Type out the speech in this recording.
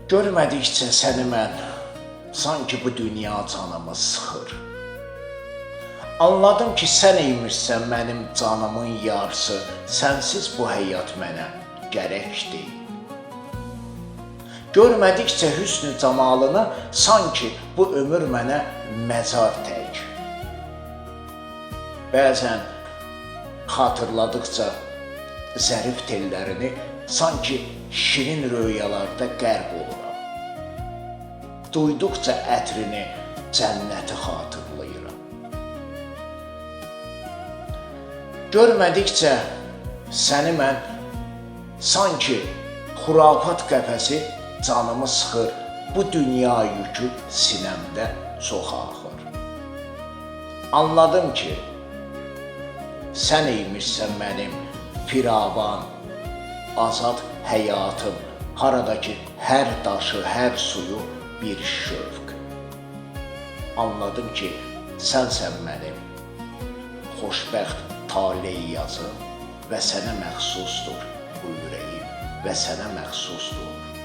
Görmədikcə səni mən, sanki bu dünya canımı sıxır. Anladım ki, sən imişsən mənim canımın yarısı, sənsiz bu həyat mənə gərək deyil. Görmədikcə hüsnü camalını, sanki bu ömür mənə məzar tək. Bəzən xatırladıqca zərif tellərini, sanki şirin röyalarda qərq oluram. Duyduqca ətrini cənnəti xatırlayıram. Görmədikcə səni mən, sanki xurafat qəfəsi canımı sıxır, bu dünya yükü sinəmdə çox ağır. Anladım ki, sən imişsən mənim firavan, azad həyatım, haradakı hər daşı, hər suyu bir şövq. Anladım ki, sənsən mənim xoşbəxt tale yazım və sənə məxsusdur bu ürəyim və sənə məxsusdur